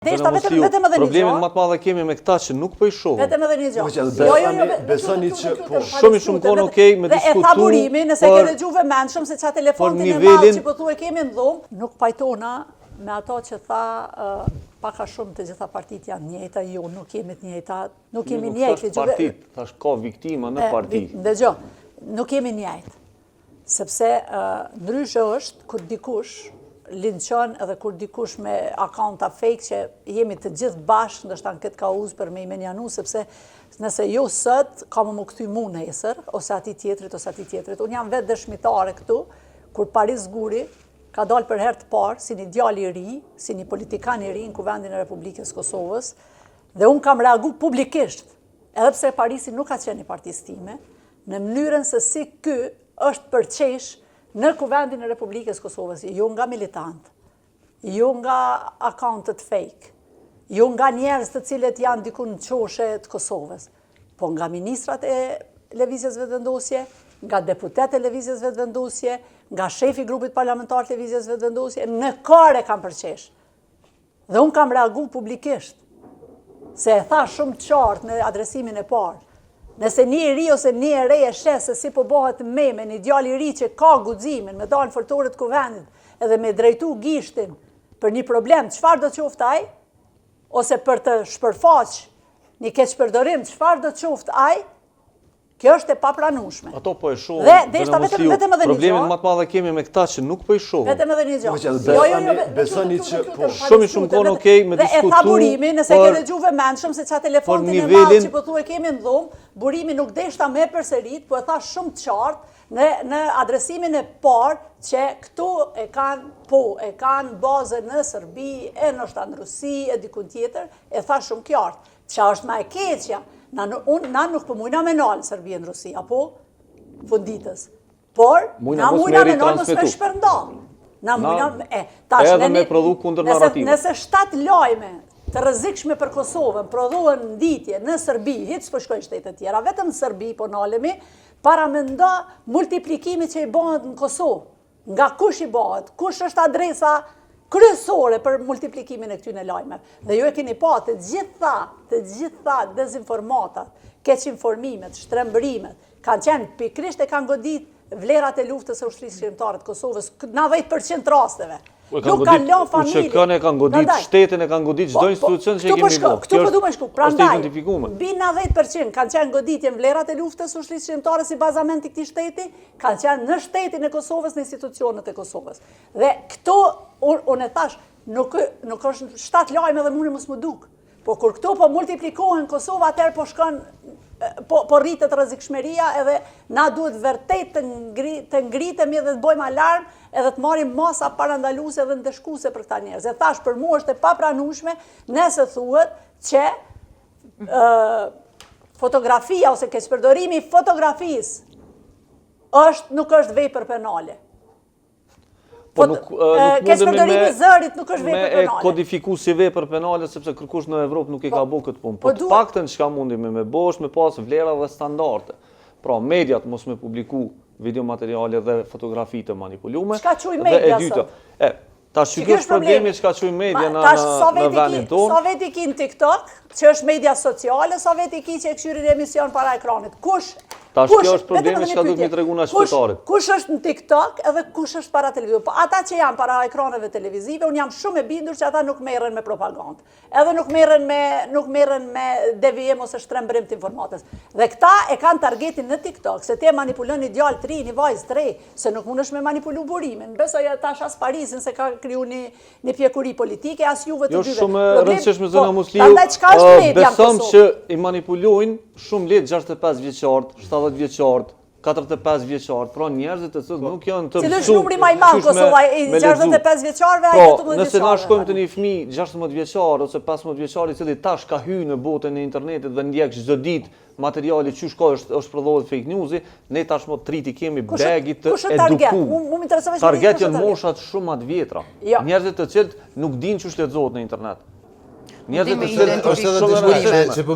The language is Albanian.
Deshta vetëm vetëm edhe një gjë. Problemin më të madh e kemi me këta që nuk po i shohim. Vetëm edhe një gjë. Po, që Jo, jo, jo, besoni- vetëm- besoni vetëm- që vetëm- po. vetëm- Shumë i shumë konë okej me Dhe e tha diskutu burimi, nëse për- ke dëgju vëmendshëm se qa telefontin për e madh nivelin- që po thue kemi në dhomë, nuk pajtona me ato që tha ë, pak a shumë të gjitha partitë janë njëjta, jo, nuk jemi të njëjta, nuk jemi Nuk njëjtë. thash partit, thash ka viktima në E, parti. vi- Dëgjo, nuk jemi njëjtë. Sepse ë, ndryshe është kur dikush linçon edhe kur dikush me akaunta fake që jemi të gjithë bashkë ndoshta në këtë kauzë për me i menjanu, sepse nëse jo sot, ka më më kthy mu nesër, ose atij tjetrit, ose atij tjetrit. Unë jam vetë dëshmitare këtu, kur Paris Guri ka dalë për herë të parë si një djalë i ri, si një politikan i ri në Kuvendin e Republikës Kosovës, dhe unë kam reagu publikisht, edhe pse Parisi nuk ka qenë i partisë time, në mënyrën se si ky është përqesh në Kuvendin e Republikës Kosovës, jo nga militant, jo nga akauntet fake, jo nga njerëz të cilët janë diku në qoshe të Kosovës, po nga ministrat e Lëvizjes Vetëvendosje, nga deputetët e Lëvizjes Vetëvendosje, nga shefi i grupit parlamentar të Lëvizjes Vetëvendosje, në kare kam përqesh. Dhe unë kam reagu publikisht, se e tha shumë qartë në adresimin e parë. Nëse një i ri ose një e re e sheh se si po bëhet me me një djalë i ri që ka guximin me dalë në foltore të kuvendit edhe me drejtu gishtin për një problem, çfarë do qoftë ai, ose për të shpërfaq një keqpërdorim, çfarë do qoftë ai, kjo është e papranueshme. Ato po e shohim. Dhe deshta Zëna vetëm- Musliu, vetëm edhe një Problemin gjë. më të madh e kemi me këta që nuk po i shohim. Vetëm edhe një gjë. Po, që Jo, jo, jo, besoni- vetëm- besoni vetëm- që vetëm- po. vetëm- Shumë i shumë vetëm- konë okej me Dhe e tha diskutu burimi, nëse ke për- dëgju vëmendshëm se qa telefontin për e madh nivelin- që po thue kemi në dhomë, burimi nuk deshta me përsërit, po e tha shumë qartë në në adresimin e parë që këtu e kanë po, e kanë bazë në Serbi, e ndoshta në Rusi, e dikun tjetër, e tha shumë qartë. Qa është ma e keqja? Na, nu- unë- na nuk po mujna me nalë në Serbi e në Rusi, apo? Funditës. Por, Mujna na mos me mujna me nalë mos me ritransmetu. shpërnda. Na Na- mujna, e, tash, edhe ne me ne- prodhu kundër nëse- narrativa. Nëse shtat lajme të rrezikshme për Kosovën prodhohen në ditje në Serbi, hiç s'po shkojnë shtete tjera, vetëm në Serbi po nalemi, paramendo multiplikimi që i bëhet në Kosovë. Nga kush i bëhet? Kush është adresa kryesore për multiplikimin e këtyre lajmeve? Dhe ju e keni pa të gjitha, të gjitha dezinformatat, keqinformimet, shtrembërimet, kanë qenë pikërisht e kanë godit vlerat e luftës së ushtrisë çlirimtare të Kosovës, 90% të rasteve. Po e Nuk kanë lënë familje. UÇK-n e kanë godit, Prandaj, shtetin e kanë godit, çdo Po, po, institucion që e këtu po kemi shko- bërë. Këtu po du me shku. Është e Prandaj, identifikuar. mbi 90% kanë qenë goditje në vlerat e luftës ushtrisë çlirimtare si bazament i këtij shteti, kanë qenë në shtetin e Kosovës, në institucionet e Kosovës. Dhe këto unë unë e thash, nuk nuk është shtat lajme dhe mundi mos më duk. Po kur këto po multiplikohen në Kosovë, atëherë po shkon po po rritet rrezikshmëria edhe na duhet vërtet të ngri, të ngritemi edhe të bëjmë alarm edhe të marrim masa parandaluese dhe ndëshkuese për këta njerëz. E thash për mua është e papranueshme nëse thuhet që ë fotografia ose keqpërdorimi i fotografisë është nuk është vepër penale. Po nuk Fot- ë, e, nuk mundemi keqpërdorimi me i zërit nuk është me vepër e penale. kodifiku si vepër penale sepse kërkush në Evropë nuk e ka bo këtë punë. Po po të duhet- paktën çka mundemi me bo është me pas vlera dhe standarde. Pra mediat mos me publiku video materiale dhe fotografi të manipulume. Çka quaj Dhe media e dyta, sot? E, tash Që që kjo është problemi çka quaj media Ma, në tash, në, sa në veti ki- vendin tonë. Sa veti ki në TikTok, që është media sociale, sa veti ki që e këshyrin emision para ekranit. Kush Tash kush- kjo është problemi vetëm edhe një çka duhet pyetje. mi tregu na Kush- qytetarit. Kush është në TikTok edhe kush është para televizorit? Po ata që janë para ekraneve televizive, unë jam shumë e bindur që ata nuk merren me propagandë. Edhe nuk merren me nuk merren me devijim ose shtrembrim të informatës. Dhe këta e kanë targetin në TikTok, se ti e manipulon një djalë të ri, një vajzë të re, se nuk mundesh me manipulu burimin. Besoj e tash as Parisin se ka kriju një një pjekuri politike, as juve të Jo dyve. shumë e Problem- rëndësishme po, zëna Musliu. Prandaj çka është ë, media në Besom Kosovë? që i manipulojnë shumë lehtë 65 vjeçart, 70 vjeçart, 45 vjeçart, pra njerëzit të cilët nuk janë të Cili është mësuar numri më i madh në qysh me- Kosovë, ai i me lexu. 65 vjeçarëve, ai Po, 18 nëse na vjeçarëve, shkojmë te tani. një fëmijë 16 vjeçar ose 15 vjeçar i cili tash ka hyrë në botën e internetit dhe ndjek çdo ditë materiali qysh ka është është prodhohet fake newsi, ne tashmë të riti kemi Kush është- begi të kush është target? edukuar. Mu- mu më intereson veç me ditë Target kush është janë target. moshat shumë më të vjetra. Jo. Njerëzit të cilët nuk dinë qysh lexohet në internet. Njerëzit me të cilët identifiku Është edhe shumë e diçka rëndësishme. që po.